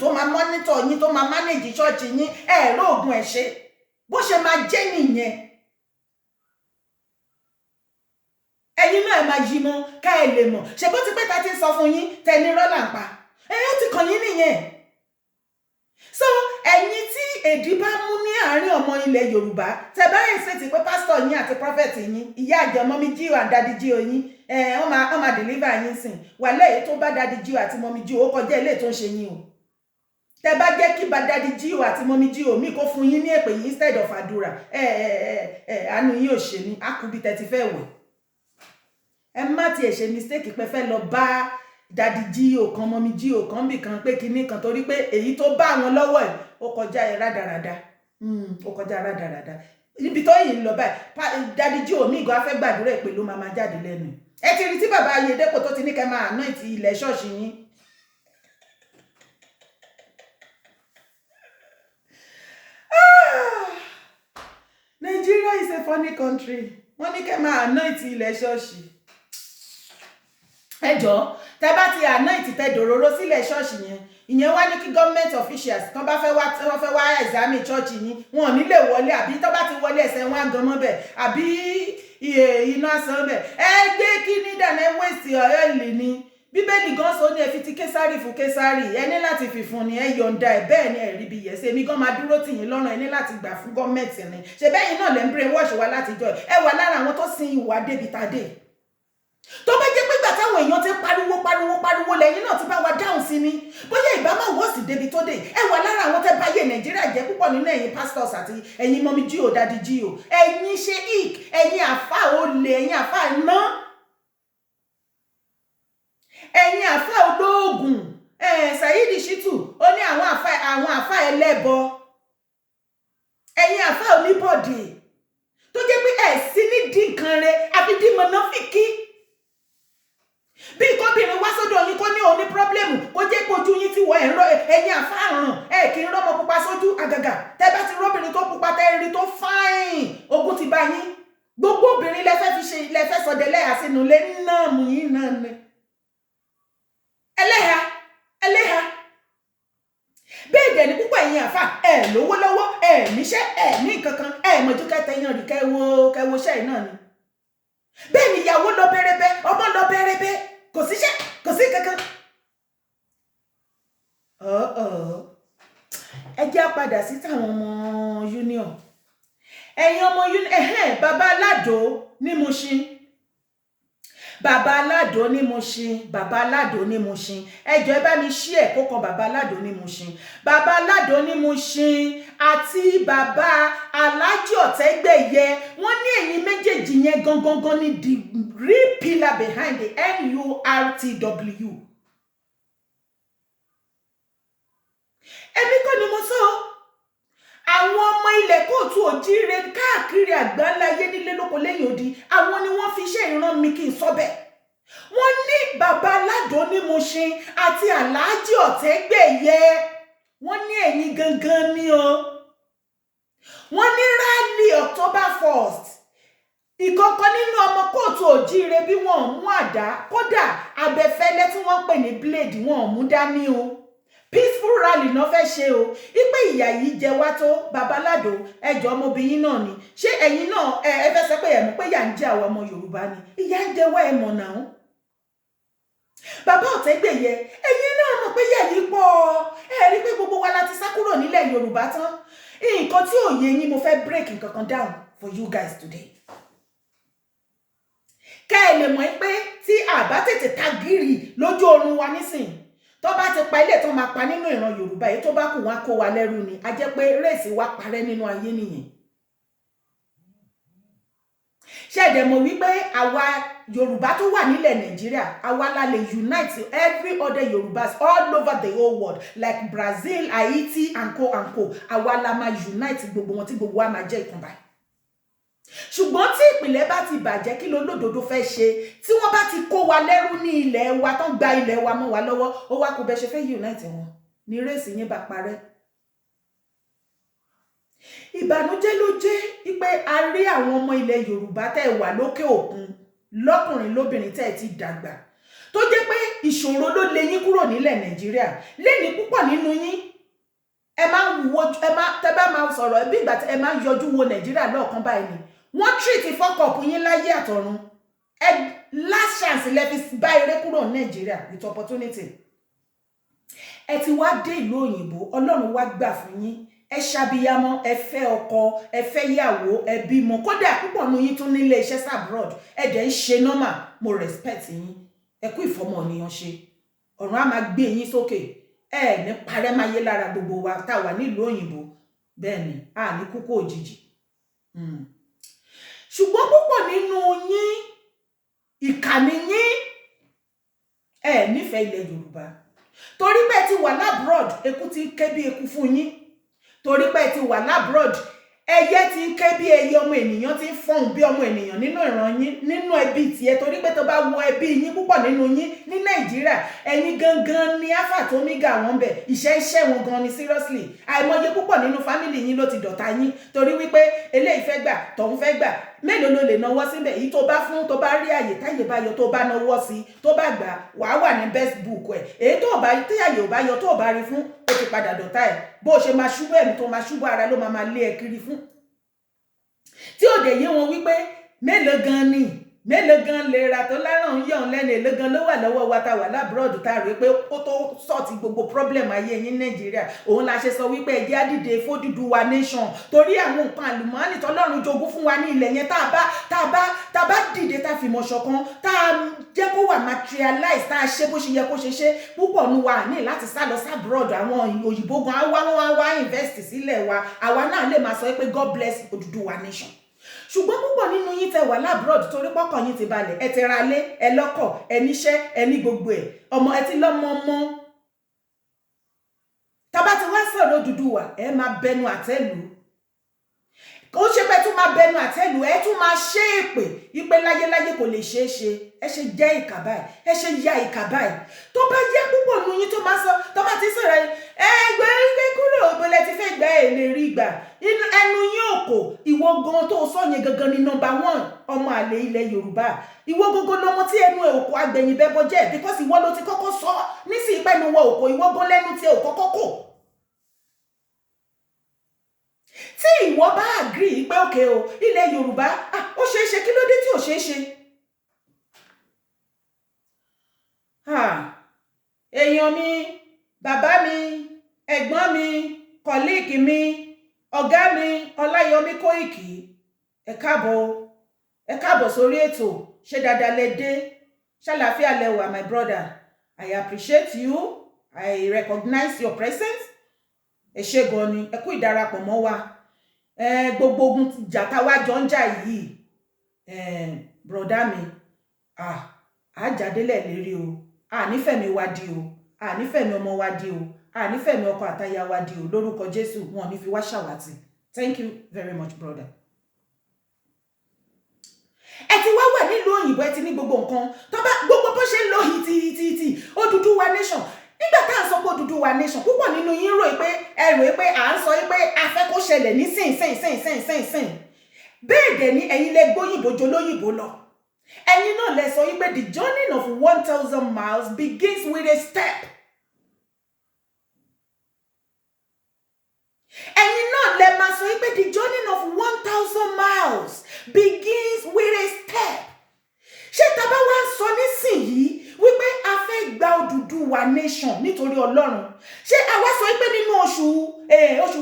tó máa monitor yín, tó máa manage ṣọ́ọ̀ṣì yín. Ẹ róògùn ẹ̀ ṣe bó ṣe máa jẹ́ nìyẹn. Ẹ̀yin náà ẹ máa yí mọ́ ká ẹ lè mọ̀. Ṣe bó ti pẹ́ ta ti ń sọ fún yín, tẹni rọ́là ń pa ẹ, ó ti kàn yín nìyẹn. So ẹ̀yin tí èdè bá mú ní àárín ọmọ ilẹ̀ Yorùbá, tẹ bá yẹn ṣe ti pé pásítọ̀ yín àti prophet yín, ìyá àjọ mummy G.O and daddy G.O yín, ẹ wọ́n máa deliver yín sìn. Wàlẹ́ èyí tó bá daddy G.O àti mummy G.O, ó kọjá ilé tó ń ṣe yín o. Tẹ bá jẹ́ kí bá daddy G.O àti mummy G.O mi kó fún yín ní èpè yín instead of àdúrà, ẹ ẹ ẹ ẹ àánú yín ò ṣe ní àkúbi tẹ ti fẹ́ wẹ̀. Ẹ má tiẹ̀ ṣe mistake pé fẹ́ lọ bá daddy G.O kan, mummy G.O kan bì kan pé kinní kan, torí pé èyí tó bá àwọn lọ́wọ́ ẹ̀, ó kọjá ẹ rádaràda, ó kọjá rádaràda. Ibi tó yìí ń lọ báyìí, daddy G.O mi gan afẹ́ gbàdúrà, ìpè ló máa jáde lẹ́nu ẹ. Ti rí tí bàbá Ayédèpò tó ti ní kẹ́ máa anoint ilẹ̀ ṣọ́ọ̀ṣì yín. Nigeria is a funny country. Wọ́n ní kẹ́ máa anoint ilẹ̀ ṣọ́ọ̀ṣì. Ẹ jọ̀ọ́, tẹ́ bá ti anoint, tẹ́ dòróró sílẹ̀ ṣọ́ọ̀ṣì yẹn, ìyẹn wá ní kí government officials tán bá fẹ́ wá, tí wọ́n fẹ́ wá examine church yín, wọn ò ní lè wọlé, àbí tó bá ti wọlé, ẹsẹ̀ wọn á gan mọ́ bẹ̀, àbí iná sàn bẹ̀. Ẹ gbé kí ní dáná, ẹ waste oil ni. Bíbélì gan sọ ní ẹ fi ti Késárì fún Késárì. Ẹ ní láti fi fún ni, ẹ yọ̀ǹda ẹ. Bẹ́ẹ̀ ni ẹ rí bí yẹ̀ ṣe èmi gan máa dúró tì yín lọ́rùn. Ẹ ní láti gbà fún gọ́ọ̀mẹ̀ntì ni. Ṣe bẹ́yìn náà lẹ́ ń brain wash wa látijọ́? Ẹ wà lára àwọn tó sin ìwà débi tadé. Tó bá jẹ́ pé ìgbà táwọn èèyàn ti pariwo pariwo pariwo lẹ́yìn náà ti bá wa dáhùn sí ni, bóyá ìbá máa wọ́ sí débi tó dé. Ẹ wà lára àwọn tẹ́ báyé Nàìjíríà jẹ́. Púpọ̀ nínú ẹ̀yin pastors àti ẹ̀yin mummy G.O, daddy G.O, ẹ̀yin ṣe ik, ẹ̀yin àfa olè, ẹ̀yin àfa iná, ẹ̀yin àfa olóògùn. Saheed Shittu ó ní àwọn àfa ẹlẹ́bọ, ẹ̀yin àfa oníbọ̀dé tó jẹ́ pé ẹ̀ sí ní dín nǹkan rẹ àfi dín mọ̀nàfíkì. Bí kóbìnrin wá sọ́dọ̀ yín, kó ní òun ní problem, kó jẹ́ pé ojú yín ti wọ ẹ̀ ń rọ. Ẹ̀yin àfáàràn, ẹ̀ kì í rọ́mọ pupa sójú. Àgàgà tẹ́ bá ti rọ́bìnrin tó pupa, tẹ́ rí tó fine, ogun ti bá yín. Gbogbo obìnrin lẹ́fẹ́ fi ṣe, lẹ́fẹ́ sọdẹ lẹ́yà sínú ilé náà, mú yín náà ni ẹlẹ́hà ẹlẹ́hà. Bẹ́ẹ̀ dẹ̀ ní púpọ̀ ẹ̀yin àfà, ẹ̀ lówó lọ́wọ́, ẹ̀ níṣẹ́, ẹ̀ ní nǹkan kan, ẹ̀ mọ̀jú kẹtẹ yan rí kẹwo kẹwo ṣẹ́ náà ni. Bẹ́ẹ̀ ni ìyàwó lọ bẹ́rẹ́bẹ́, ọmọ lọ bẹ́rẹ́bẹ́, kò síṣẹ́, kò sí kankan. Ẹ jẹ́ á padà sí táwọn ọmọ union. Ẹ̀yin ọmọ union, ẹ̀hẹ́n, bàbá Aládò ní Mushin, bàbá Aládò ní Mushin, bàbá Aládò ní Mushin, ẹ jọ̀ọ́, ẹ bá mi ṣí ẹ̀ kó kan bàbá Aládò ní Mushin. Bàbá Aládò ní Mushin àti bàbá Aláàjì Ọ̀tẹ́gbẹ̀yẹ, wọ́n ní ẹ̀yin méjèèjì yẹn gangan gan ni the real pillar behind the NURTW. Èmi kọ́ ni mo sọ. Àwọn ọmọ ilẹ̀ kóòtù òjíire káàkiri àgbáńláyé, nílé lóko lẹ́yìn odi, àwọn ni wọ́n fi iṣẹ́ ìran mi kí n sọ bẹ́ẹ̀. Wọ́n ní bàbá Aládò ní Mushin àti Aláàjì Ọ̀tẹ́gbẹ̀yẹ, wọ́n ní ẹ̀yin gangan ni o. Wọ́n ní rally October 1st, ìkọ̀ọ̀kan nínú ọmọ kóòtù òjíire, bí wọ́n ò mú àdá, kódà abẹfẹ́lẹ́ tí wọ́n ń pè ní blade, wọn ò mú dání o, peaceful rally náà fẹ́ ṣe o. Ipe ìyà yìí jẹ wá tó. Babaládò, ẹjọ́, ọmọbìnrin náà ni. Ṣé ẹ̀yin náà ẹ fẹ́ sọ pé ẹ mọ̀ pé ìyà ń jẹ àwọn ọmọ Yorùbá ni? Ìyà ń jẹ wá, ẹ mọ̀ náà. Bàbá Ọ̀tẹ́gbẹ̀yẹ, ẹ̀yin náà mọ̀ pé ìyà yìí pọ̀. Ẹ rí pé gbogbo wa la ti sá kúrò nílẹ̀ Yorùbá tán. Nǹkan tí ò yé yín, mo fẹ́ break nǹkan kan down for you guys today, kẹ́ ẹ lè mọ̀ pé tí àbá tètè ta gírì lójú oorun wa nísìn, tó bá ti pa ilé tó máa pa nínú ìran Yorùbá yìí, tó bá kù, wọn kó wa lẹ́rú ni. A jẹ́ pé race wa parẹ́ nínú ayé nìyẹn. Ṣẹ̀dẹ̀ mọ̀ wípé àwa Yorùbá tó wà nílẹ̀ Nàìjíríà, àwa la lè unite every other Yorùbás all over the whole world, like Brazil, Haiti and co and co. Àwa la máa unite gbogbo wọn tí gbogbo wa máa jẹ́ ìkan báyìí. Ṣùgbọ́n tí ìpìlẹ̀ bá ti bàjẹ́, kí ló lódodo fẹ́ ṣe? Tí wọ́n bá ti kó wa lẹ́rú ní ilẹ̀ wa tán, gba ilẹ̀ wa mọ́ wa lọ́wọ́, ó wá kó bẹ́ ṣe fẹ́ unite wọn ní race yín bá parẹ́. Ìbànújẹ́ ló jẹ́ pé a rí àwọn ọmọ ilẹ̀ Yorùbá tẹ́ wà lókè òkun, lọ́kùnrin lóbìnrin, tẹ́ ti dàgbà, tó jẹ́ pé Ìṣòro ló lé yín kúrò nílẹ̀ Nàìjíríà lẹ́ni. Púpọ̀ nínú yín, ẹ máa ń wo, ẹ máa tẹ bá máa sọ̀rọ̀ bí ìgbà tí ẹ máa ń yọjú wo Nàìjíríà lọ́ọ̀kan báyìí ni. Wọ́n treat fuck up yín láyé àtọ̀run. Ẹ last chance lẹ fi bá eré kúrò ní Nàìjíríà with opportunity. Ẹ ti wá dé ìlú òyìnbó, Ọlọ́run wá gbà fún yín, ẹ ṣàbíyamọ, ẹ fẹ́ ọkọ, ẹ fẹ́ yàwó, ẹ bímọ. Kódà púpọ̀ nínú yín tún nílé iṣẹ́ abroad, ẹ dẹ̀ ń ṣe normal. Mo respect yín, ẹ kú ìfọmọnìyàn ṣe. Ọ̀run á máa gbé yín sókè, ẹ ní parẹ́ máa yé lára gbogbo wa tá a wà nílùú òyìnbó. Bẹ́ẹ̀ ni, a ní kúkú òjijì. Ṣùgbọ́n púpọ̀ nínú yín, ìkànnì yín, ẹ nífẹ̀ẹ́ ilẹ̀ Yorùbá torí pé ẹ ti wà l'abroad. Eku ti ń ké bí eku fún yín torí pé ẹ ti wà l'abroad. Ẹyẹ ti ń ké bí ẹyẹ, ọmọ ènìyàn ti ń fọhùn bí ọmọ ènìyàn nínú ìran yín, nínú ẹbí tiẹ̀, torí pé tó bá wo ẹbí yín, púpọ̀ nínú yín ní Nàìjíríà, ẹ̀yin gangan ni alpha tó omega wọn bẹ̀. Iṣẹ́ iṣẹ́ wọn gan ni, seriously. Àìmọye púpọ̀ nínú family yín ló ti dọ̀tá yín torí wípé eléyìí fẹ́ gbà, tọ̀hún fẹ́ gbà. Mélòó ló lè náwó síbẹ̀? Èyí tó bá fún, tó bá rí àyè táyè bá yọ, tó bá náwó sí, tó bá gbà, wàá wà ní best book ẹ̀. Èyí tó bá tí àyè ò bá yọ, tó bá rí fún, ó ti padà dọ̀tá ẹ̀. Bó ṣe máa ṣubú ẹ̀mí, tó máa ṣubú ara, ló máa máa lé ẹ kiri fún, tí ò dé yé wọn wípé mélòó gan ni, mélòó gan lè ra tó láràn yàn lẹ́nu, èló gan ló wà lọ́wọ́ wa tá wà l'abroad, tá a rí pé ó tó sort gbogbo problem ayé yín Nàìjíríà. Òun la ṣe sọ wípé ẹ jẹ́ á dìde fÓdùduwà nation, torí àwọn nǹkan àlùmọ́ọ́nì tọ́lọ́run jogún fún wa ní ilẹ̀ yẹn, tá a bá dìde, tá a fìmọ̀ ṣọ̀kan, tá a jẹ́ kó wà materialize, tá a ṣe bó ṣe yẹ kó ṣe ṣe, púpọ̀ nu wa ní láti sá lọ s'abroad. Àwọn òyìnbó gan á wá, wọ́n wá wá invest sílẹ̀ wa. Àwa náà lè máa sọ pé God bless Odùduwà nation. Ṣùgbọ́n púpọ̀ nínú yín tẹ wà l'abroad, torí pọ́kàn yín ti balẹ̀, ẹ ti ra lé, ẹ lọ́kọ̀, ẹ níṣẹ́, ẹ ní gbogbo ẹ̀, ọmọ ẹ ti lọ́mọ ọmọ. Tábà ti wá sọ̀rọ̀ Odùduwà, ẹ máa bẹnu àtẹ́lù. Kò ṣe pé tún máa bẹnu àtẹ́lù, ẹ tún máa ṣe èpè wípé láyéláyé kò lè ṣeé ṣe. Ẹ ṣe jẹ́ ìkà báyìí? Ẹ ṣe ya ìkà báyìí? Tó bá yẹ, púpọ̀ nínú yín tó máa sọ, tó bá ti sọ̀rọ̀, ẹ gbé gbé kúrò, ìbọlẹ̀ ti fẹ́ gbà, ẹ lè rí gbà, ẹnu yín ò kò. Ìwọ gan tó sọ yẹn gangan ni number one ọmọ àlè ilẹ̀ Yorùbá. Ìwọ gangan lọmọ tí ẹnu ẹ òkò agbẹ̀yìn bẹ́bọ jẹ́, because ìwọ ló ti kọ́kọ́ sọ nísìnyí pẹ́nu wọ òkò. Ìwọ gan lẹ́nu tí ẹ ò kọ́kọ́ kò. Tí ìwọ bá agree pé òkè o, ilẹ̀ Yorùbá, ó ṣeé ṣe, kí ló dé tí ò ṣeé ṣe? Èèyàn mi, bàbá mi, ẹ̀gbọ́n mi, colleague mi, ọ̀gá mi, Ọláyọmí Kóìkì, ẹ káàbọ̀, ẹ káàbọ̀ sórí ètò. Ṣé dáadáa lẹ dé? Ṣàlàáfíà lẹ wà? My brother, I appreciate you, I recognize your presence. Ẹ ṣé gan ni, ẹ kú ìdarapọ̀ mọ́ wa. Gbogbo ogun ìjà táwa jọ ń jà yìí, brother mi, àjàdélẹ̀ lérí o. Ànífẹ̀mí wa di o, ànífẹ̀mí ọmọ wa di o, ànífẹ̀mí ọkọ àtaya wa di o. Lórúkọ Jésù, wọn ò ní fi wá ṣàwátì. Thank you very much, brother. Ẹ ti wá wà nílùú òyìnbó, ẹ ti ní gbogbo nǹkan tó bá gbogbo bó ṣe ń lọ hìtìhìtì. Odùduwà nation, nígbà tá à ń sọ pé Odùduwà nation, púpọ̀ nínú yín rò pé ẹ rò pé à ń sọ pé a fẹ́ kó ṣẹlẹ̀ ní sìn sìn sìn sìn sìn sìn. Bẹ́ẹ̀ dẹ̀ ni ẹ̀yin lẹ gbóyìnbó jolóyìnbó lọ. Ẹ̀yin náà lẹ sọ wípé the journey of 1,000 miles begins with a step. Ẹ̀yin náà lẹ máa sọ wípé the journey of 1,000 miles begins with a step. Ṣé tá bá wá ń sọ nísìnyìí wípé a fẹ́ gba Odùduwà nation nítorí Ọlọ́run, ṣé a wá sọ wípé nínú oṣù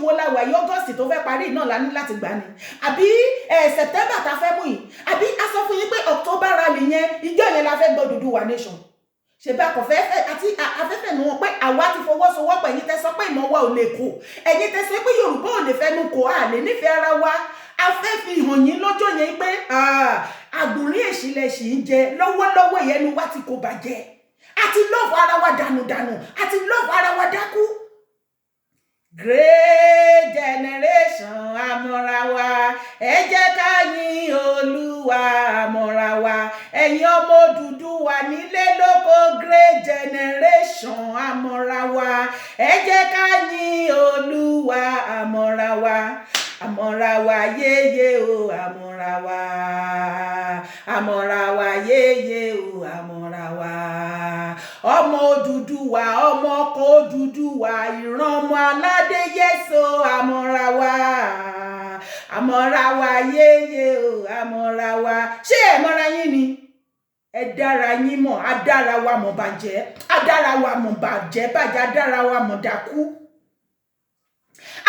wo la wà yìí, August tó fẹ́ parí náà la ní láti gbà ni, àbí September tá fẹ́ mú yìí, àbí a sọ fún yín pé October rally yẹn, ìjọ yẹn la fẹ́ gba Odùduwà nation? Ṣèbí akọ̀fẹ́ àti afẹ́fẹ́ nu wọn pé àwa ti fọwọ́sowọ́pọ̀. Ẹ̀yin tẹ́ sọ pé ìmọ̀ wa ò lè kó, ẹ̀yin tẹ́ sọ pé Yorùbá ò lè fẹ́nu kò, á lè nífẹ̀ẹ́ ara wa, a fẹ́ fi hàn yín lọ́jọ́ yẹn pé àgbòrín èṣìlẹ̀ ṣì ń jẹ lọ́wọ́lọ́wọ́. Ìyẹnu wa ti kò bàjẹ́, àti love ara wa dànùdànù, àti love ara wa dákú. Great generation, àmọ́ra wa, ẹ jẹ́ ká yìn Olúwa. Àmọ́ra wa, ẹ̀yin ọmọ Odùduwà nílé lóko, great generation, àmọ́ra wa, ẹ jẹ́ ká yìn Olúwa. Àmọ́ra wa, àmọ́ra wa yéye o, àmọ́ra wa, àmọ́ra wa yéye o, àmọ́ra wa. Odùduwà, ọmọ ọkọ Odùduwà, ìran ọmọ aládé, yẹ́sọ àmọ́ra wa, àmọ́ra wa yéye o, àmọ́ra wa. Ṣé ẹ mọ́ra yín ni? Ẹ dára yín mọ̀. Á dára wa mọ̀ bàjẹ́, á dára wa mọ̀ bàjẹ́ bàjẹ́, á dára wa mọ̀ dákú.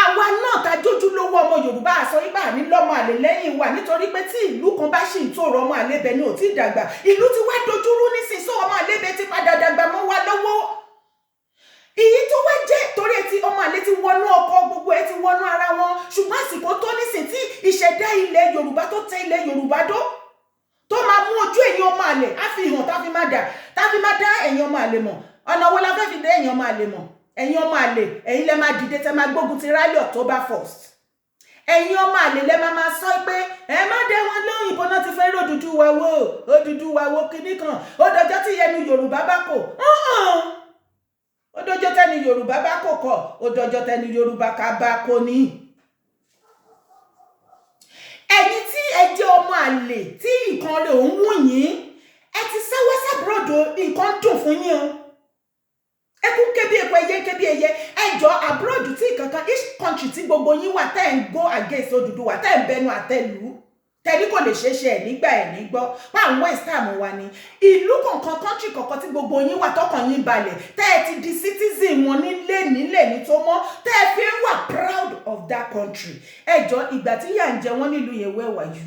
Àwa náà ta jójúlówó ọmọ Yorùbá, àsọ ibà ní lọ́mọ àlè lẹ́yìn wa, nítorí pé tí ìlú kan bá sì ń tòrò, ọmọ àlebẹ ni ò tí ì dàgbà. Ìlú ti wá dojúrú nísìnyí, sọ ọmọ àlebẹ ti padà dàgbà mọ́ wa lọ́wọ́. Èyí tó wá jẹ́ torí ẹ ti ọmọ àlè ti wọnú ọkọ, gbogbo ẹ ti wọnú ara wọn. Ṣùgbọ́n àsìkò tó nísìn tí ìṣẹ̀dá ilẹ̀ Yorùbá tó tẹ ilẹ̀ Yorùbá dó, tó máa mú ojú ẹ̀yin ọmọ àlè á fi hàn, tá fi máa dá ẹ̀yin ọmọ àlè mọ̀. Ọ̀nà wo la fẹ́ fi dá ẹ̀yin ọmọ àlè mọ̀? Ẹ̀yin ọmọ àlè, ẹ̀yin lẹ máa dìde tẹ́ máa gbógun ti rally October 1st. Ẹ̀yin ọmọ àlè lẹ máa sọ pé ẹ má dé wọn lóyìnbó náà ti fẹ́ rí Odùduwà wo, Odùduwà wo kinní kan. Ó dọjọ́ tí ẹnu Yorùbá bá kò, ó dọjọ́ tẹ́ni Yorùbá bá kò kọ̀, ó dọjọ́ tẹ́ni Yorùbá ká bá kò ní. Ẹ̀yin tí ẹ jẹ́ ọmọ àlè tí nǹkan rẹ̀ ò ń wù yín, ẹ ti sáwọ́ s' abroad, nǹkan dùn fún yín o. Ẹkún ké bí epo, ẹyẹ ké bí ẹyẹ. Ẹjọ abroad tí kankan, each country tí gbogbo yín wà, tẹ́ ń go against Odùduwà, tẹ́ ń bẹnu àtẹ́lù, tẹ́ni kò lè ṣeé ṣe, ẹ̀ nígbà ẹ̀ ní gbọ́ pa àwọn waste time wa ni. Ìlú kọ̀ọ̀kan, country kọ̀ọ̀kan tí gbogbo yín wà, tọkàn yín balẹ̀, tẹ́ ẹ ti di citizen wọn nílé nílé ní tó mọ́, tẹ́ ẹ fi ń wà proud of that country. Ẹjọ́, ìgbà tí yà ń jẹ wọ́n nílùú yẹn, where were you?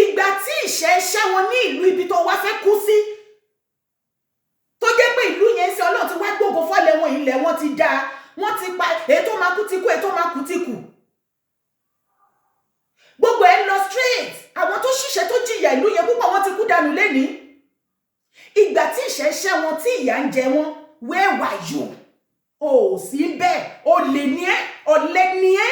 Ìgbà tí ìṣẹ́ ṣẹ́ wọn ní ìlú ibi tó wá fẹ́ kú sí, tó jẹ́ pé ìlú yẹn ń ṣe, Ọlọ́run ti wá gbógo fọ́lẹ̀ wọn, ilẹ̀ wọn ti dáa, wọ́n ti pa èyí tó máa kú ti kú, èyí tó máa kú ti kú, gbogbo ẹ̀ ń lọ straight. Àwọn tó ṣiṣẹ́ tó jìyà ìlú yẹn púpọ̀, wọ́n ti kú dànù lẹ́ni. Ìgbà tí ìṣẹ́ ṣẹ́ wọn, tí ìyà ń jẹ wọn, where were you? O ò sí bẹ́ẹ̀. Olè ní ẹ́, ọ̀lẹ ní ẹ́,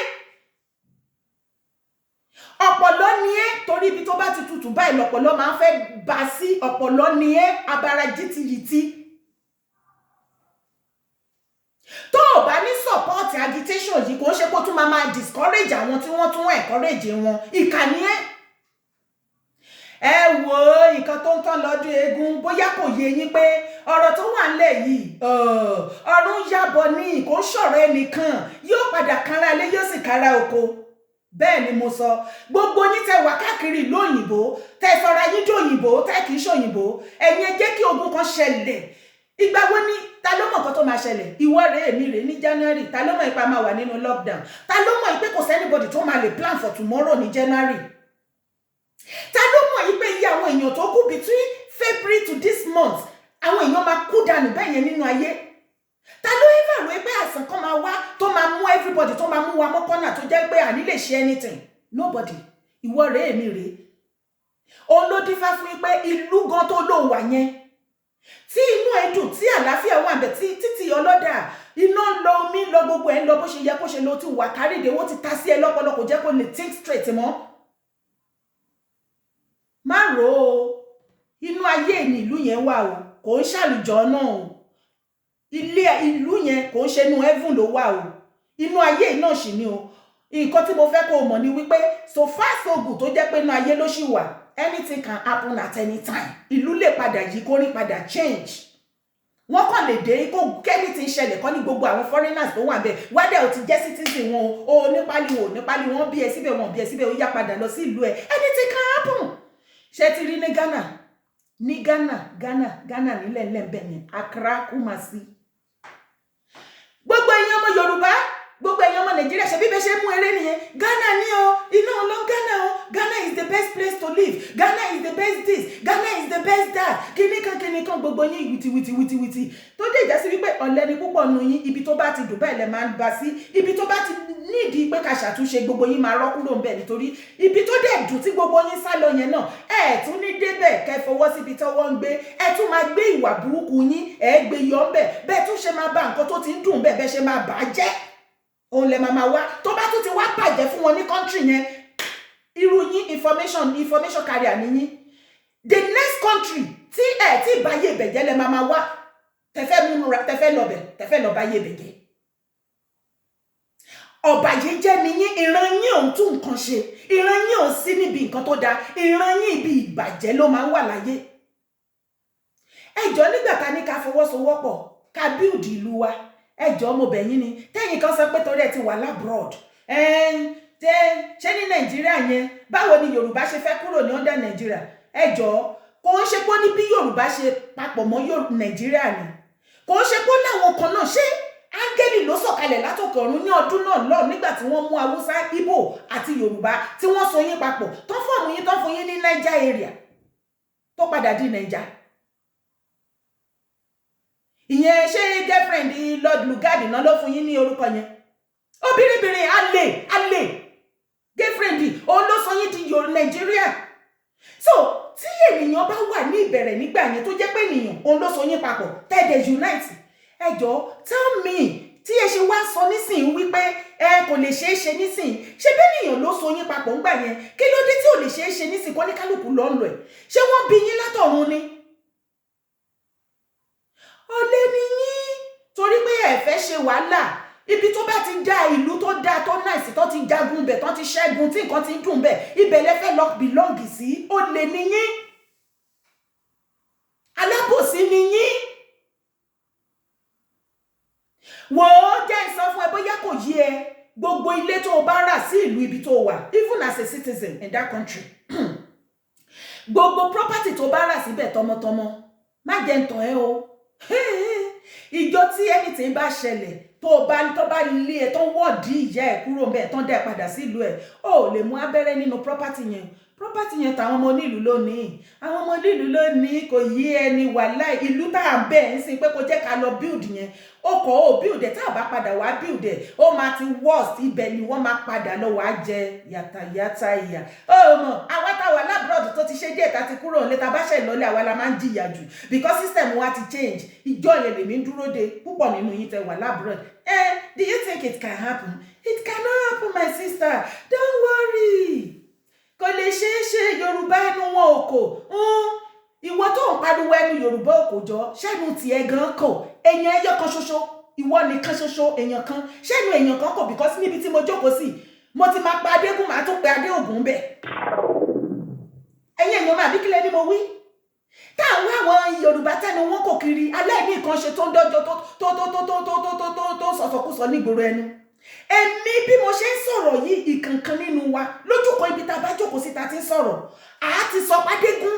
ọ̀pọ̀lọ́ ni ẹ́, torí ibi tó bá ti tutù báyìí lọ̀pọ̀lọ́ máa ń fẹ́ bá sí. Ọ̀pọ̀lọ́ ni ẹ́, abara jìtìyìtì. Tó o bá ní support agitation yìí, kò ń ṣe pé ó tún máa máa discourage àwọn tí wọ́n tún encourage wọn. Ìkà ni ẹ́. Ẹ wo nǹkan tó ń tán lọ́dún eégún, bóyá kò yé yín pé ọ̀rọ̀ tó wà ńlẹ̀ yìí, ọ̀run yàbọ̀ ní, kò ń ṣọ̀rọ̀ ẹnìkan, yóò padà kára ilé, yóò sì kára oko. Bẹ́ẹ̀ ni mo sọ. Gbogbo yín tẹ́ wà káàkiri ìlú òyìnbó, tẹ́ sọra yín dòyìnbó, tẹ́ kì í ṣòyìnbó, ẹ̀yin ẹ jẹ́ kí ogun kan ṣẹlẹ̀. Ìgbà wo ni? Ta ló mọ̀ nǹkan tó máa ṣẹlẹ̀? Ìwọ rèé, èmi rèé ní January. Ta ló mọ̀ ipa máa wà nínú lockdown? Ta ló mọ̀ pé kò sí anybody tó máa lè plan for tomorrow ní January? Ta ló mọ̀ yí pé iye àwọn èèyàn tó kú between February to this month, àwọn èèyàn máa kú dànù bẹ́ẹ̀ yẹn nínú ayé? Ta ló ever rò pé àìsàn kan máa wá tó máa mú everybody, tó máa mú wa mọ́kànnà, tó jẹ́ pé àní lè ṣe anything? Nobody. Ìwọ rèé, èmi rèé. Òun ló dífá fún yín pé ìlú gan tó lóun wà yẹn, tí inú ẹ dùn, tí àlàáfíà wà bẹ, tí títí ọlọ́dà, iná ń lọ, omi ń lọ, gbogbo ẹ̀ ń lọ bó ṣe yẹ kó ṣe lọ, tí wà kárìdé, wọ́n ti ta sí ẹ lọ́pọlọ, kò jẹ́ kó lè think straight mọ́. Má rò ó, inú ayé ní ìlú yẹn wà o, kò ń ṣàlùjọ náà o. Ilé ìlú yẹn kò ń ṣe inú heaven ló wà o, inú ayé náà sì ni o. Nǹkan tí mo fẹ́ kó o mọ̀ ni wípé so far so good, tó jẹ́ pé inú ayé ló ṣì wà, anything can happen at any time. Ìlú lè padà yí, kó rí padà change. Wọ́n kàn lè dé kó kẹ́ni ti ṣẹlẹ̀ kọ́ ní gbogbo àwọn foreigners tó wà bẹ́ẹ̀ wádẹ́ ò ti jẹ́ citizen wọn o, nípali ò nípali, wọn bí ẹ síbẹ̀, wọn bí ẹ síbẹ̀, ó yá padà lọ sí ìlú ẹ. Anything can happen. Ṣé ti rí ní Ghana, ní Ghana, Ghana, Ghana nílẹ̀ lẹ́ẹ̀bẹ̀ yẹn, Accra, Kumasi. Gbogbo ẹ̀yin ọmọ Yorùbá, gbogbo ẹ̀yin ọmọ Nàìjíríà, ṣe bí bẹ́ẹ̀ ṣe mú eré nìyẹn. Ghana ní o, iná lọ Ghana o. Ghana is the best place to live, Ghana is the best this, Ghana is the best that, kíní kan kíní kan, gbogbo yín wìtì wìtì wìtì wìtì, tó dé ìjásí wípé ọ̀lẹ ni púpọ̀ nù yín. Ibi tó bá ti dùn báyìí lẹ máa ń bá sí. Ibi tó bá ti nídìí pé ká ṣàtúnṣe, gbogbo yín máa rọ́ kúrò ńbẹ̀, nítorí ibi tó dẹ̀ dùn tí gbogbo yín sá lọ yẹn náà, ẹ tún ní débẹ̀ kẹ́ fọwọ́ síbi tọ́wọ́ ń gbé, ẹ tún máa gbé ìwà burúkú yín, ẹ gbé yọ ńbẹ̀. Bẹ́ẹ̀ tún ṣe máa ba nǹkan tó ti ń dùn bẹ́ẹ̀, bẹ́ẹ̀ ṣe máa bà á jẹ́, òun lẹ máa máa wá. Tó bá tún ti wá bàjẹ́ fún wọn ní country yẹn, irú yín, information carrier ní yín, the next country tí ẹ tí báyé ìbẹ̀jẹ́ lẹ máa máa wá, tẹfẹ́ múnú tẹfẹ́ lọbẹ̀, tẹfẹ́ lọ báyé ìbẹ̀jẹ́. Ọ̀bàyéjẹ́ ni yín. Ìran yín ò ń tún nǹkan ṣe, ìran yín ò sí níbi nǹkan tó dáa, ìran yín ibi ìbàjẹ́ ló máa ń wà láyé. Ẹjọ́, nígbà tá ní ká fọwọ́sowọ́pọ̀ ká build ìlú wa, ẹjọ́, mo bẹ̀ yín ni. Tẹ́yìn kan sọ pé torí ẹ ti wà l'abroad, ṣé ní Nàìjíríà yẹn, báwo ni Yorùbá ṣe fẹ́ kúrò ní under Nàìjíríà? Ẹjọ́, kò ń ṣe pé ní bí Yorùbá ṣe papọ̀ mọ́ Nàìjíríà ni, kò ń ṣe pé láwọn kan náà. Ṣé áńgẹ́lì ló sọ̀kalẹ̀ látòkè ọ̀run ní ọdún náà lọ nígbà tí wọ́n mú Haúsá, Ìgbò àti Yorùbá tí wọ́n so yín papọ̀ tó form yín, tó fún yín ní Niger area tó padà di Naija ìyẹn? Ṣé girlfriend Lord Lugard náà ló fún yín ní orúkọ yẹn? Obìnrin alè alè girlfriend òun ló sọ yín di Nàìjíríà. So tí ènìyàn bá wà ní ìbẹ̀rẹ̀ nígbà yẹn, tó jẹ́ pé ènìyàn òun ló so yín papọ̀ tẹ́ẹ̀dẹ̀ unite, ẹ jọ̀ọ́, tell me, tí ẹ ṣe wá sọ nísìnyí wípé ẹ kò lè ṣeé ṣe nísìnyí, ṣé bẹ́ẹ̀ ènìyàn ló so yín papọ̀ ńgbà yẹn? Kí ló dé tí ò lè ṣeé ṣe nísìnyí kọ́ ní kálukú lọ́ ń lọ ẹ̀? Ṣé wọ́n bí yín látọ̀run ni? Ọ̀lẹ ni yín, torí pé ẹ fẹ́ ṣe wàhálà. Ibi tó bá ti dá, ìlú tó dá, tó nice, tó ti jagun bẹ̀, tó ti ṣẹ́gun, tí nǹkan ti ń dùn bẹ̀, ibẹ̀ lẹ fẹ́ lọ belong sí. Olè ni yín, alábòsí ni yín. Wò ó, jẹ́ ìsọ fún ẹ, bóyá kò yé ẹ, gbogbo ilé tó o bá rà sí ìlú ibi tó o wà, even as a citizen in that country, gbogbo property tó bá rà síbẹ̀, tọmọtọmọ, má jẹ́ ń tàn ẹ́ o, ìjọ tí anything bá ṣẹlẹ̀, tó bá lé ẹ, tó wọ́ọ̀dì ìyá ẹ kúrò ńbẹ̀, tó ń dẹ́ padà sílùú ẹ, ó lè mú abẹ́rẹ́ nínú property yẹn. Property yẹn, tàwọn ọmọ onílùú lónìí, àwọn ọmọ onílùú lónìí. Kò yí ẹni wàláì. Ìlú tá à ń bẹ̀ ń sìn pé kò jẹ́ ká lọ build yẹn, ó kọ́ ó build ẹ̀. Tá a bá padà wá build ẹ̀, ó máa ti worst. Ibẹ̀ ni wọ́n máa padà lọ wàá jẹ yàtàyàtà ìyà. Ó mọ̀, àwa táwa l'abroad tó ti ṣe díẹ̀, tá ti kúrò nílé, tá a bá ṣe ìlọlé, àwa la máa ń jìyà jù because system wa ti change. Ìjọ yẹn lèmi ń dúró de. Púpọ̀ nínú yín tẹ wà l'abroad, do you think it can happen? It cannot happen, my sister. Don't worry, kò lè ṣeé ṣe. Yorùbá, ẹnu wọn ò kò. Ìwọ tó ń pariwo ẹnu Yorùbá ò kò jọ, ṣẹ́nu tiẹ̀ gan kò? Èèyàn ẹyọ kan ṣoṣo, ìwọ nìkan ṣoṣo, èèyàn kan, ṣẹ́nu èèyàn kan kò? Because níbi tí mo jókòó sí, mo ti máa pa Adégún, màá tún pe Adéògùn bẹ̀. Ẹ̀yin èèyàn máa bí kílẹ̀ ni mo wí táwọn àwọn Yorùbá tẹnu wọn kò kiri, aláìní nǹkan ṣe, tó ń dọ́jọ́, tó tó tó tó tó tó tó tó tó tó sọ̀sọ̀kúsọ nígboro ẹnu. Èmi bí mo ṣe ń sọ̀rọ̀ yìí, ìkankan nínú wa lójúkan ibi tá a bá jókòó sí ta ti ń sọ̀rọ̀, àá ti sọ pàdégún.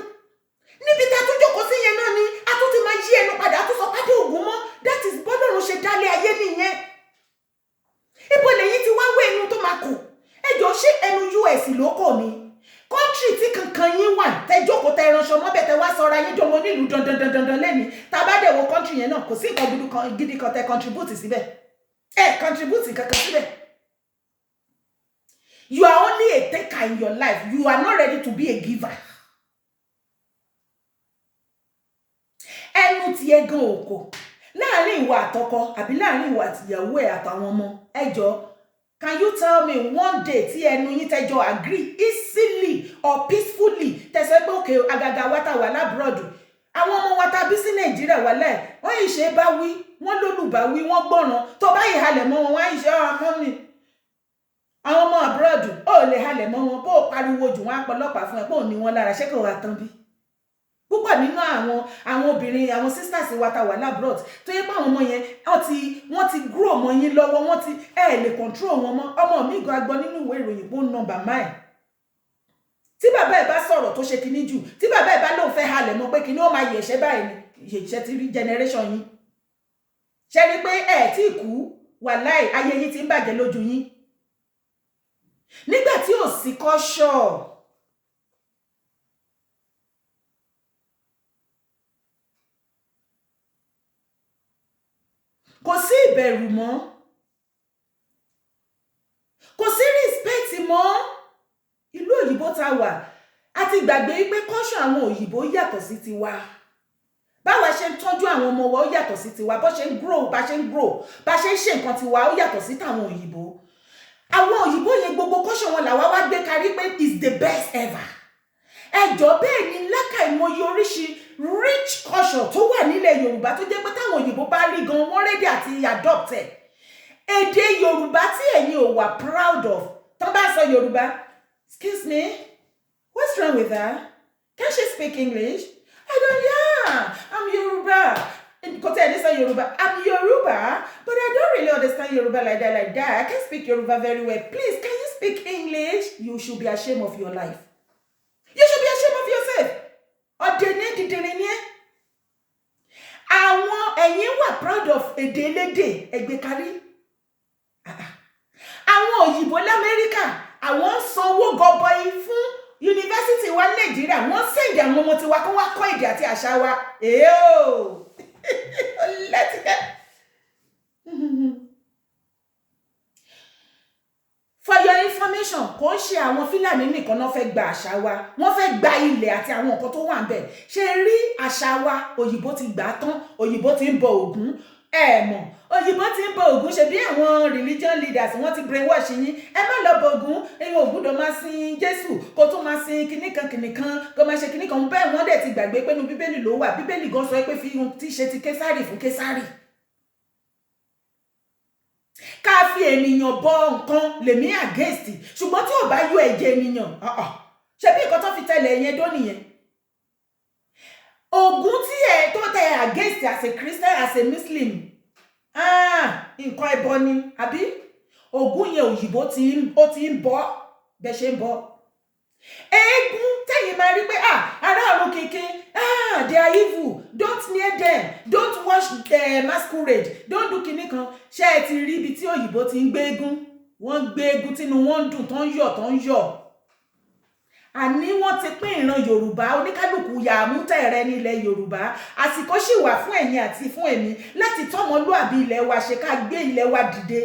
Níbi tá a tún jókòó sí yẹn náà ni a tún ti máa yí ẹnu padà, a tún sọ pàdé ògùn mọ́. That is bọ́lọ́run ṣe dálé ayé nìyẹn. Ibo lẹ́yìn tí wá wé ẹnu tó máa kù? Ẹ jọ, ṣé ẹnu US ló kò ní country tí kankan yín wà, tẹ jókòó, tẹ ìránṣọ mọ́bẹ̀, tẹ wá sọra yín dánwò nílùú dandan dandan dandan lẹ́ni? Tá a bá dẹ̀ wo country yẹn náà, kò sí nǹkan gidi kan tẹ contribute síbẹ̀. Ẹ contribute kankan síbẹ̀. You are only a taker in your life. You are not ready to be a giver. Ẹnu tiẹ̀ gan òkò láàrin ìwà àtọkọ àbí láàrin ìwà àtìyàwó ẹ àtàwọn ọmọ. Ẹ jọ, can you tell me one day tí ẹnu yín tẹjọ agree easily or peacefully, tẹsán pé òkè àgàgà wa tá wà l'abroad, àwọn ọmọ wa tá bí sí Nàìjíríà wà láì, wọ́n yìí ṣe bá wí, wọ́n lólùbá wí, wọ́n gbọ́ràn. Tó bá yìí halẹ̀ mọ́ wọn, wọ́n á yìí ṣe ọmọ mi. Àwọn ọmọ abroad, ó lè halẹ̀ mọ́ wọn. Bó o pariwo jù, wọ́n á pọlọ́pàá fún ẹ pé òun ní wọn lára. Ṣé kò wá tán bí? Púpọ̀ nínú àwọn obìnrin, àwọn sisters wa ta wà l'abroad, tó yẹ pé àwọn ọmọ yẹn, wọ́n ti grow mọ́ yín lọ́wọ́, wọ́n ti ẹ̀ lè control wọn mọ́. Ọmọ mi gan, agbọ́ nínú ìwé ìròyìn pé ó ń na bàmá ẹ̀. Tí bàbá ẹ̀ bá sọ̀rọ̀ tó ṣe kinní jù, tí bàbá ẹ̀ bá lóun fẹ́ halẹ̀ mọ́ pé kinní, ó máa yẹ̀ṣẹ́ báyìí ni yẹ̀ṣẹ́ ti rí. Generation yín, ṣe rí pé ẹ̀ tí kú, wàláì, ayé yín ti ń bàjẹ́ lójú yín nígbà tí ò sí kọ́ṣọ́. Kò sí ìbẹ̀rù mọ́, kò sí respect mọ́. Ìlú òyìnbó ta wà, a ti gbàgbé pé kọ́ṣọ́ àwọn òyìnbó yàtọ̀ sí tiwa. Báwa ṣe ń tọ́jú àwọn ọmọ wa, ó yàtọ̀ sí tiwa. Bó ṣe ń grow, bá ṣe ń grow, bá ṣe ń ṣe nǹkan tiwa, ó yàtọ̀ sí tàwọn òyìnbó. Àwọn òyìnbó yẹn, gbogbo kọ́ṣọ́ wọn làwa wá gbé kárí pé is the best ever. Ẹjọ́, bẹ́ẹ̀ ni lákàìmọye oríṣi rich culture tó wà nílẹ̀ Yorùbá, tó jẹ́ pé táwọn òyìnbó bá rí gan, wọ́n ready àti adopt ẹ̀. Èdè Yorùbá tí ẹ̀yin ò wà proud of, tán bá sọ Yorùbá, "Excuse me, what's wrong with her? Can she speak English?" I don't, yeah, I'm Yoruba. Kò tẹ́ ẹ ní sọ Yorùbá. "I'm Yoruba, but I don't really understand Yoruba like that, like that. I can't speak Yoruba very well. Please, can you speak English?" You should be ashamed of your life. You should be ashamed of yourself. Ọ̀dẹ̀ ní dídìrín ní ẹ́. Àwọn ẹ̀yin wà proud of èdè elédè ẹgbẹ́ kárí. Àwọn òyìnbó lamẹ́ríkà, àwọn ń sanwó gọbọi fún yunifásitì wa ní Nàìjíríà. Wọ́n send àwọn ọmọ tiwa kó wá kọ́ èdè àti àṣà wa. Èèó lẹ́tìkẹ́. For your information, kò ń ṣe àwọn Fúlàní nìkan náà fẹ́ gba àṣà wa. Wọ́n fẹ́ gba ilẹ̀ àti àwọn nǹkan tó wà ń bẹ̀. Ṣe rí àṣà wa, òyìnbó ti gbà á tán. Òyìnbó ti ń bọ Ògún. Ẹ mọ̀ òyìnbó ti ń bọ Ògún. Ṣe bí àwọn religion leaders, wọ́n ti brainwash yín. Ẹ má lọ bọ Ògún, ẹ̀yin ò gbọ́dọ̀ máa sin Jésù, kó tún máa sin kinní kan kinní kan, kó máa ṣe kinní kan bẹ́ẹ̀. Wọ́n dẹ̀ ti gbàgbé pé inú Bíbélì ló wà. Bíbélì gan sọ pé fi ohun tí ṣe ti Késárì fún Késárì. Ká fi ènìyàn bọ nǹkan lèmi against, ṣùgbọ́n tí ò bá yọ ẹ̀jẹ̀ ènìyàn, ṣe bí nǹkan tó fi tẹ̀lé yẹn dó nìyẹn. Ògún tí ẹ tó tẹ against as a Christian, as a Muslim, ah, nǹkan ẹbọ ni àbí? Ògún yẹn, òyìnbó tí ó ti ń bọ bẹ́ẹ̀ ṣe ń bọ eégún. Tẹ́yìn máa rí pé, ah, aráàlú kéke, ah, they are evil, don't near them, don't watch the masquerade, don't do kinní kan. Ṣé ẹ ti rí ibi tí òyìnbó ti ń gbé eégún? Wọ́n gbé eégún, tínú wọn ń dùn, tó ń yọ̀, tó ń yọ̀. Àní wọ́n ti pín ìran Yorùbá, oníkálukú yàmútẹ̀rẹ̀ nílẹ̀ Yorùbá. Àsìkò sì wà fún ẹ̀yin àti fún èmi láti tọ́mọlúàbí ilẹ̀ wa ṣe, ká gbé ilẹ̀ wa dìde.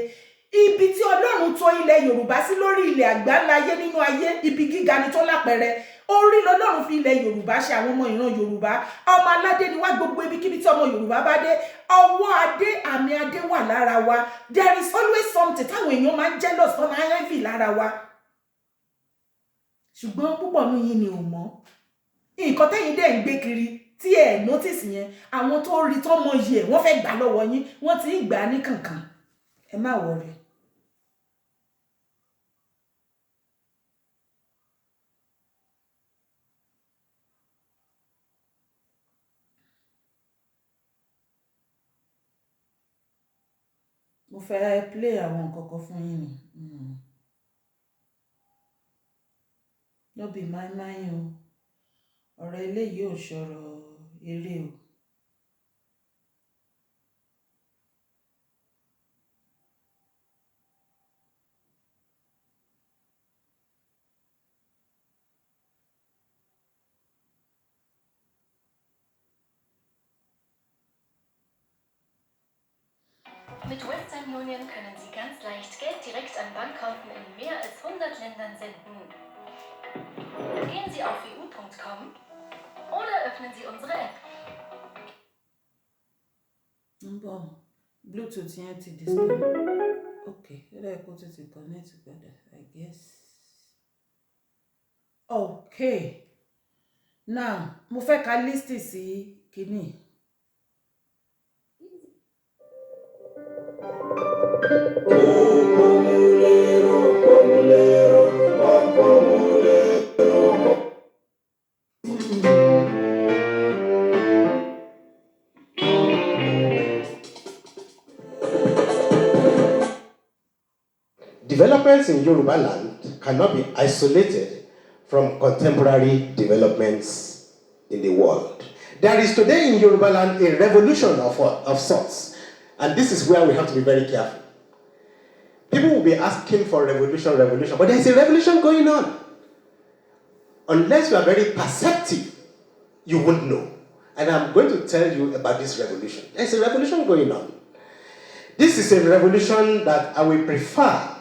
Ibi tí Ọlọ́run tò ilẹ̀ Yorùbá sí lórí ilẹ̀ àgbáńláyé, nínú ayé, ibi gíga ni tó lápẹẹrẹ orí lọ́lọ́run fi ilẹ̀ Yorùbá ṣe. Àwọn ọmọ ìran Yorùbá, ọmọ aládé ni wá. Gbogbo ibikíbi tí ọmọ Yorùbá bá dé, ọwọ́ adé, àmì adé wà lára wa. There is always something táwọn èèyàn máa ń jealous, tó máa ń envy lára wa. Ṣùgbọ́n púpọ̀ nínú yín ni ò mọ̀. Nǹkan tẹ́yìn dẹ̀ ń gbé kiri tí ẹ̀ notice yẹn, àwọn tó rí tó mọ iyì ẹ̀, wọ́n fẹ́ gbà lọ́wọ́ yín. Wọ́n ti ń gbà á ní kankan. Ẹ má worry. Mo fẹ́ play àwọn nǹkan kan fún yín ni. No be my o. Ọ̀rọ̀ eléyìí ò ṣọ̀rọ̀ eré o. Mit Western Union können Sie ganz leicht Geld direkt an Bankkonten in mehr als 100 Ländern senden. Gehen Sie auf wu.com oder öffnen Sie unsere App. Ń bọ̀, Bluetooth yẹn ti disconnect. Ok, ó dẹ̀ kó tún ti connect padà, I guess. Ok, now mo fẹ́ ka listen sí kínní. Developments in Yoruba land cannot be isolated from contemporary developments in the world. There is today in Yoruba land a revolution of sorts, and this is where we have to be very careful. People will be asking for revolution, revolution, but there is a revolution going on. Unless you are very perceptive, you won't know. And I'm going to tell you about this revolution. There's a revolution going on. This is a revolution that I will prefer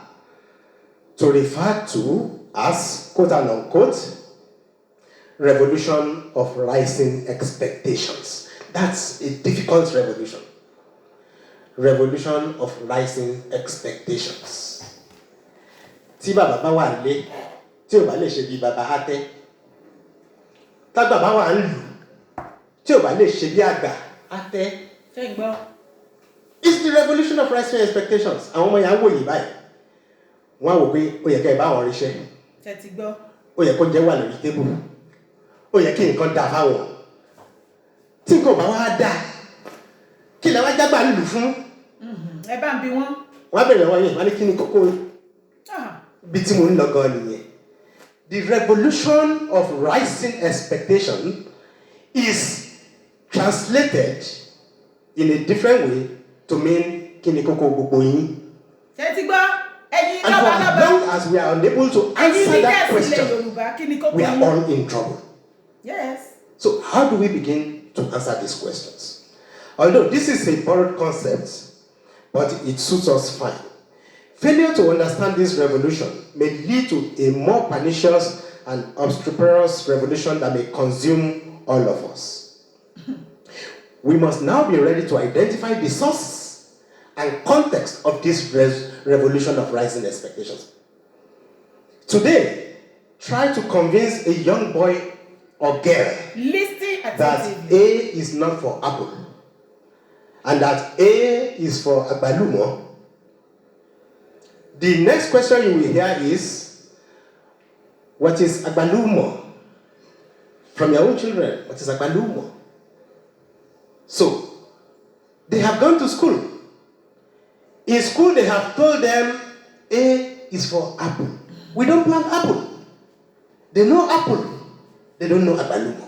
to refer to as, quote and unquote, revolution of rising expectations. That's a difficult revolution. Revolution of rising expectations. Tí bàbá bá wà nílé, tí ò bá lè ṣe bí bàbá, á tẹ́. Tágbà bá wà nílùú, tí ò bá lè ṣe bí àgbà, á tẹ́. Ṣé ń gbọ́? It's the revolution of rising expectations. Àwọn ọmọ yẹn á wò yìí báyìí, wọ́n á wò pé ó yẹ kẹ́ ẹ bá wọn ríṣẹ́, Ṣe ti gbọ́? ó yẹ kó jẹ́ wà lórí table, ó yẹ kí nǹkan dáa fáwọn. Tí nǹkan ò bá wá dáa, kí lẹ wá jágbá lù fún? Ẹ bá ń bi wọ́n. Wọ́n á bẹ̀rẹ̀ lọ́wọ́ yẹn, wọ́n á ní kí ni kókó bí tí mo ń lọ gan nìyẹn. The revolution of rising expectation is translated in a different way to mean kí ni kókó gbogbo yín. Ṣe ti gbọ́, ẹ̀yin And for as lọ́balọ́ba, long as we are unable to ẹ̀yin answer that leaders ilẹ̀ question, Yorùbá, kí ni kókó we are yín? all in trouble. So how do we begin to answer these questions? Although this is a borrowed concept, but it suits us fine. Failure to understand this revolution may lead to a more pernicious and obstreperous revolution that may consume all of us. We must now be ready to identify the source and context of this revolution of rising expectations. Today, try to convince a young boy or girl Listen that attentively. A is not for apple and that A is for agbalumo. The next question you will hear is, "What is agbalumo?" From your own children, "What is agbalumo?" So, they have gone to school. In school, they have told them A is for apple. We don't plant apple. They know apple. They don't know agbalumo.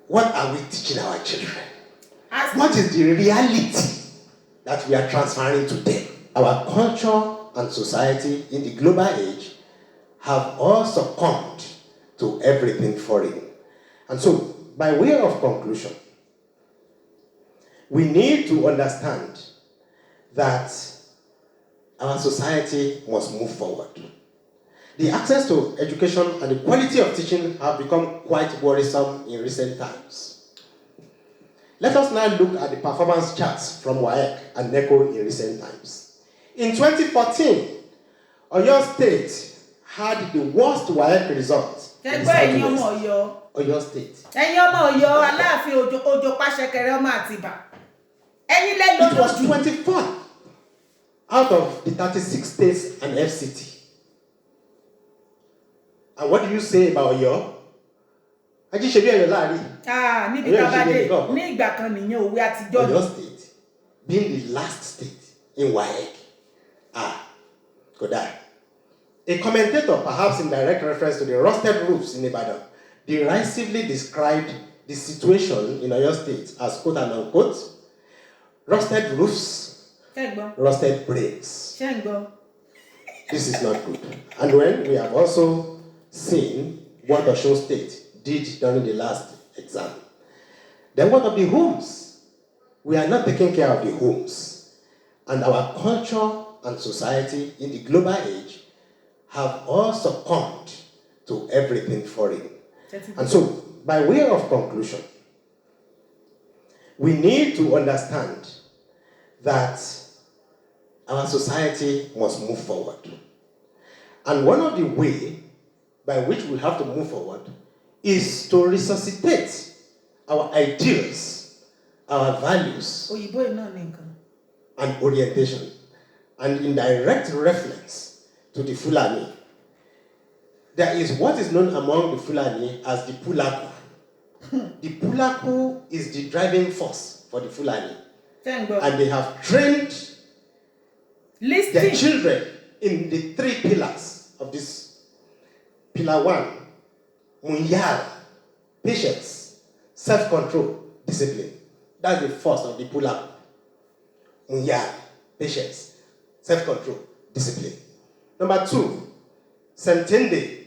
What are we teaching our children? Ask. What is the reality that we are transferring to them? Our culture and society in the global age have all succumbed to everything foreign. And so, by way of conclusion, we need to understand that our society must move forward. The access to education and the quality of teaching have become quite worrisome in recent times. Let us now look at the performance charts from WAEC and NECO in recent times. In 2014, Oyo State had the worst WAEC result in the Ṣẹgbọ́, ẹ̀yin ọmọ Southwest. Ọ̀yọ́? Oyo State. Ẹ̀yin ọmọ Ọ̀yọ́, Aláàfin Òjò, Òjò pàṣẹkẹrẹ ọmọ Àtìbà, ẹ̀yin lẹ It was lójoojú. 24th out of the 36 states and FCT. And what do you say about Oyo? Ajíṣebí Ọ̀yọ́ láàrin. Ah, níbi Ọ̀yọ́ tá a bá ìṣe dé nìkan. Ní ìgbà kan nìyẹn, òwe àtijọ́ ni. Oyo State being the last state in WAEC. Ah, kódà. A commentator, perhaps in direct reference to the rusted roofs in Ibadan, derisively described the situation in Oyo State as, quote and unquote, "rusted roofs, Ṣé ń gbọ́? Rusted brains." Ṣé ń gbọ́? This is not good. And when we have also seen what Osun State did during the last exam. Then what of the homes? We are not taking care of the homes. And our culture and society in the global age have all succumbed to everything foreign. Ṣé ti gbọ́? And so, by way of conclusion, we need to understand that our society must move forward. And one of the way by which we have to move forward is to resuscitate our ideals, our values, Òyìnbó yìí náà ní nǹkan. And orientation. And in direct reference to the Fulani, there is what is known among the Fulani as the Pulaku. The Pulaku is the driving force for the Fulani. Ṣé ń gbọ́? And they have trained their Listen. Children in the three pillars of this. Pillar one, Munyal, patience, self control, discipline. That's the first of the Pulaku. Munyal, patience, self control, discipline. Number two, Sentende,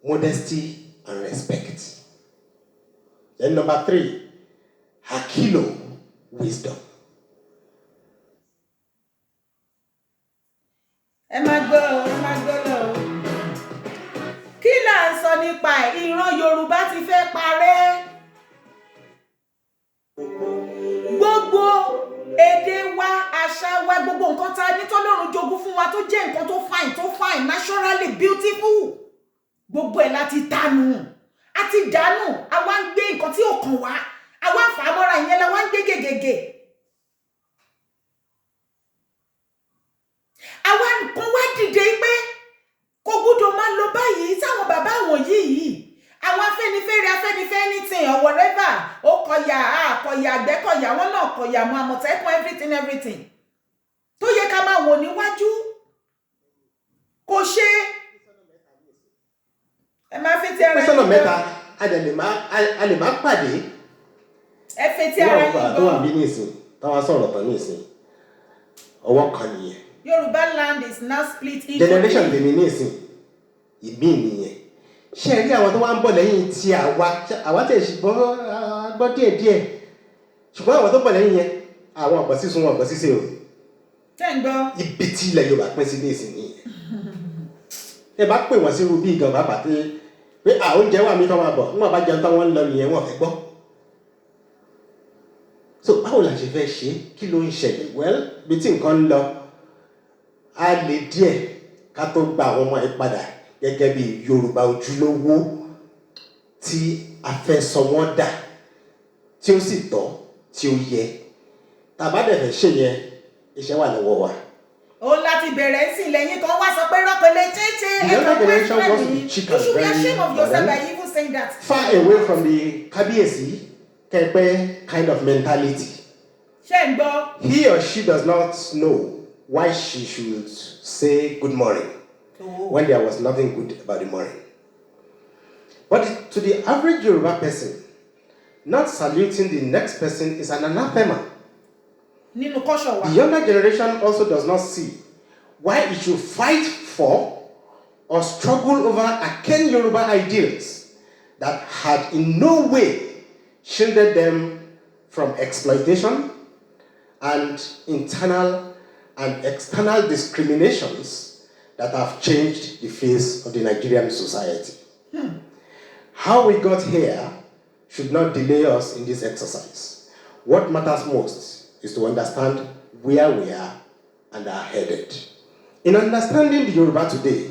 modesty and respect. Then number three, Hakilo, wisdom. Ẹ máa gbọ́ ọ, ẹ máa gbọ́ lọ o. Kí là ń sọ nípa ẹ̀? Ìran Yorùbá ti fẹ́ parẹ́. Gbogbo èdè wa, àṣà wa, gbogbo nǹkan tá a ní tọ́lọ́run jogún fún wa, tó jẹ́ nǹkan tó fine, tó fine, naturally beautiful, gbogbo ẹ̀ láti dànù, a ti dànù. A wá ń gbé nǹkan tí ò kàn wá, a wá ń fà á mọ́ra. Ìyẹn la wá ń gbé gègègè. Àwa kan wá dìde pé kò gbúdọ̀ máa lọ báyìí. Táwọn bàbá àwọn yìí, àwọn Afẹ́nifẹ́re, Afẹ́nifẹ́ anything or whatever, ó kọyà, àkọyà, Àgbẹ̀kọ̀yà, wọn náà kọyà mọ́ Àmọ̀tẹ́kùn, everything, everything tó yẹ ká máa wò níwájú kò ṣe. Ẹ máa fi ti ara Pín sọ́nà yín mẹ́ta. gbọ́. A lè má pàdé. Ẹ fi ti ara Wọ́n yín tó wà gbọ́. bí nísìn táwa sọ̀rọ̀ tán nísìn, ọwọ́ kan nìyẹn. Yorùbá land is now split into Generation three. tèmi nísìn, ìmí nìyẹn. Ṣé ẹ rí àwọn tó wá ń bọ̀ lẹ́yìn tí àwa, àwa tẹ̀ sí gbọ́ gbọ́ díẹ̀ díẹ̀, ṣùgbọ́n àwọn tó bọ̀ lẹ́yìn yẹn, àwọn ọ̀gbọ́n sísun, wọn ọ̀gbọ́n sísè o. Ṣé ń gbọ́? Ibi tí ilẹ̀ Yorùbá pín sí nísìn nìyẹn. Ẹ bá pè wọ́n sí irú bí gan bàbá pé pé à oúnjẹ wà mí kọ́ máa bọ̀, níwọ̀n bá jẹun tán, wọ́n ń lọ nìyẹn, wọ́n fẹ́ gbọ́. So báwo la ṣe fẹ́ ṣe? Kí ló ń ṣẹlẹ̀? Well, ibi tí nǹkan ń lọ, á le díẹ̀ ká tó gba àwọn ọmọ yìí padà gẹ́gẹ́ bí Yorùbá ojúlówó tí a fẹ́ sọ wọ́n dà, tí ó sì tọ́, tí ó yẹ. Tá a bá dẹ̀ fẹ́ ṣe yẹn, iṣẹ́ wà lọ́wọ́ wa. Òun láti bẹ̀rẹ̀ sí lẹ́yìn kan wá sọ pé rọ́pẹ̀lẹ̀ chéńché. The younger generation wants to be chic You and should be very ashamed of yourself modern, by even saying that. far away from the kábíyèsí kẹpẹ kind of mentality. Ṣé ń gbọ́? He or she does not know why she should say good morning when there was nothing good about the morning. But to the average Yoruba person, not saluting the next person is an anathema. Nínú culture wa. The younger generation also does not see why it should fight for or struggle over arcane Yoruba ideals that had in no way shielded them from exploitation and internal and external discriminations that have changed the face of the Nigerian society. How we got here should not delay us in this exercise. What matters most is to understand where we are and are headed. In understanding the Yoruba today,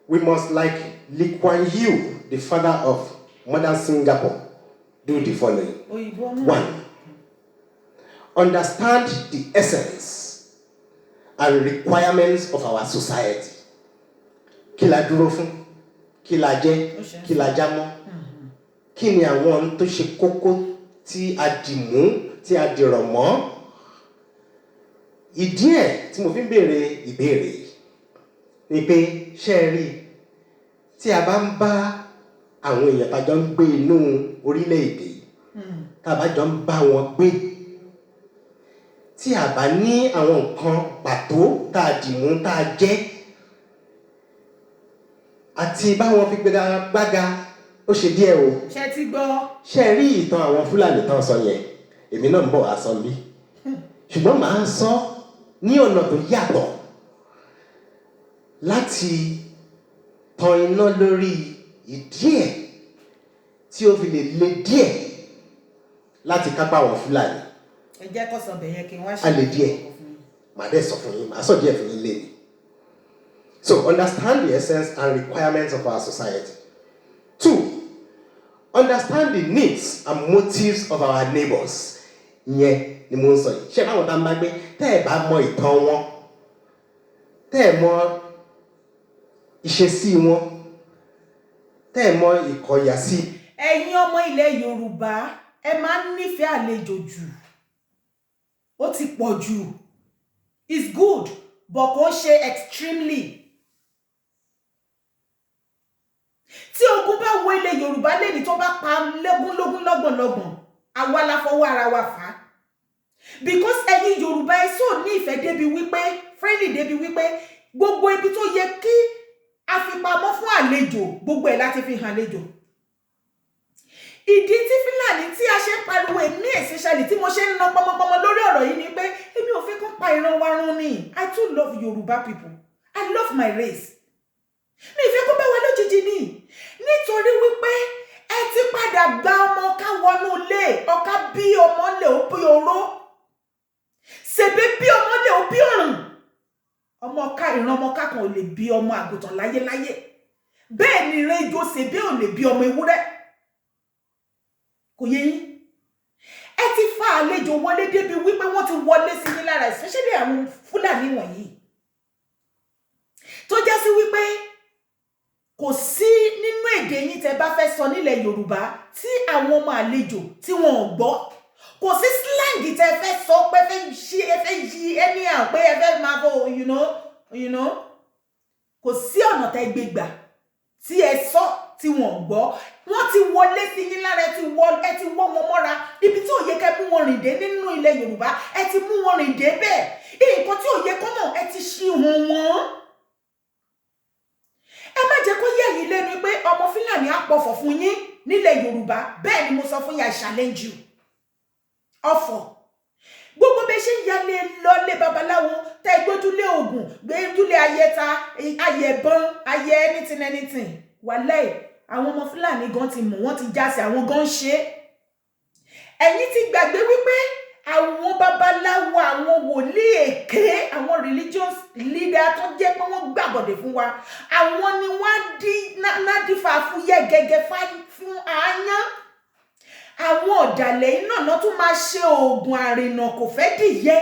we must, like Lee Kuan Yew, the father of modern Singapore, do the following. Òyìnbó náà. One, understand the essence and requirements of our society. Kí la dúró fún? Kí la jẹ́? Ó ṣe. Kí la já mọ́? Kí ni àwọn ohun tó ṣe kókó tí a dì mú, tí a dìrọ̀ mọ́? Ìdí ẹ̀ tí mo fi ń béèrè ìbéèrè yìí ni pé, ṣé ẹ rí i, tí a bá ń bá àwọn èèyàn tá a jọ ń gbé inú orílẹ̀-èdè yìí, tá a bá jọ ń bá wọn gbé, tí a bá ní àwọn nǹkan pàtó tá a dì mú, tá a jẹ́, àti báwọn fi gbéra gbága, ó ṣe díẹ̀ o. Ṣé ti gbọ́? Ṣé ẹ rí ìtàn àwọn Fúlàní tán sọ yẹn, èmi náà ń bọ̀ wá sọ bí, ṣùgbọ́n màá sọ ní ọ̀nà tó yàtọ̀ láti tan iná lórí ìdí ẹ̀ tí ó fi lè le díẹ̀ láti kápá àwọn Fúlàní. Ẹ jẹ́ kó sọ bẹ̀yẹn kí n wá A lè díẹ̀. Màá dẹ̀ sọ fún yín, màá sọ díẹ̀ fún yín lẹ́nu. So understand the essence and requirements of our society. Two, understand the needs and motives of our neighbors. Ìyẹn ni mo ń sọ yìí. Ṣé báwọn tá a máa gbé, tẹ́ ẹ̀ bá mọ ìtàn wọn, tẹ́ ẹ̀ mọ ìṣesí wọn, tẹ́ ẹ̀ mọ ìkọ̀yà sí. Ẹ̀yin ọmọ ilẹ̀ Yorùbá, ẹ máa ń nífẹ̀ẹ́ àlejò jù, ó ti pọ̀ jù. It's good, but kò ń ṣe extremely. Tí ogun bá wọ ilẹ̀ Yorùbá lẹ́ni, tó bá pa lógúnlógún, lọ́gbọ̀nlọ́gbọ̀n, àwa la fọwọ́ ara wa fà á, because ẹ̀yin Yorùbá, ẹ sọ ní ìfẹ́ débi wípé, friendly débi wípé, gbogbo ibi tó yẹ kí a fi pamọ́ fún àlejò, gbogbo ẹ̀ láti fi hàn àlejò. Ìdí tí Fúlàní tí a ṣe ń pariwo, èmi especially tí mo ṣe ń ná pọmọpọmọ lórí ọ̀rọ̀ yìí, ni pé èmi ò fẹ́ kó pa ìran wa run ni. I too love Yorùbá people. I love my race. Mi ì fẹ́ kó bá wa lójijì ni, nítorí wípé ẹ ti padà gba ọmọ ọ̀ká wọnú ilé. Ọ̀ká bí ọmọ lè, ó bí oró. Sèbé bí ọmọ lè, ó bí ọ̀rùn. Ọmọ ọ̀ká, ìran ọmọ ọ̀ká kan ò lè bí ọmọ àgùntàn láyéláyé. Bẹ́ẹ̀ ni ìran ejò sèbé ò lè bí ọmọ ewúrẹ́. Kò yé yín? Ẹ ti fa àlejò wọlé débi wípé wọ́n ti wọlé sí yín lára, especially àwọn Fúlàní wọ̀nyí. Tó já sí wípé kò sí nínú èdè yín tẹ́ bá fẹ́ sọ nílẹ̀ Yorùbá tí àwọn ọmọ àlejò tí wọn ò gbọ́. Kò sí slang tẹ́ fẹ́ sọ pé fẹ́ ṣí, ẹ fẹ́ yí anyhow, pé ẹ fẹ́ máa fọ kò sí ọ̀nà tẹ́ gbé gbà tí ẹ sọ tí wọn ò gbọ́. Wọ́n ti wọlé sí yín lára, ẹ ti wọ́ wọn mọ́ra. Ibi tí ò yẹ kẹ́ mú wọn rìn dé nínú ilẹ̀ Yorùbá, ẹ ti mú wọn rìn dé bẹ́ẹ̀. Nǹkan tí ò yẹ kọ́ mọ̀, ẹ ti ṣí hàn wọ́n. Ẹ má jẹ́ kó yẹ̀ yín lẹ́nu pé ọmọ Fúlàní á pọ̀fọ̀ fún yín nílẹ̀ Yorùbá. Bẹ́ẹ̀ ni mo sọ fún yín, I challenge you. Ọ̀fọ̀ gbogbo bẹ́ẹ̀ ṣe ń yalé lọlé babaláwo, tẹ́ gbójúlé oògùn, gbójúlé ayẹta, ayẹbọn, ayẹ anything anything, wàláì, àwọn ọmọ Fúlàní gan ti mọ̀, wọ́n ti já sí, àwọn gan ń ṣe é. Ẹ̀yin ti gbàgbé wípé àwọn babaláwo, àwọn wòlíì èké, àwọn religious leader tó jẹ́ pé wọ́n gbàbọ̀dè fún wa, àwọn ni wọ́n á dí nádìfà fúyẹ́ gẹ́gẹ́ fún aáyán. Àwọn ọ̀dàlẹ̀ iná náà tún máa ṣe oògùn àrìnà kò fẹ́ dìyẹ.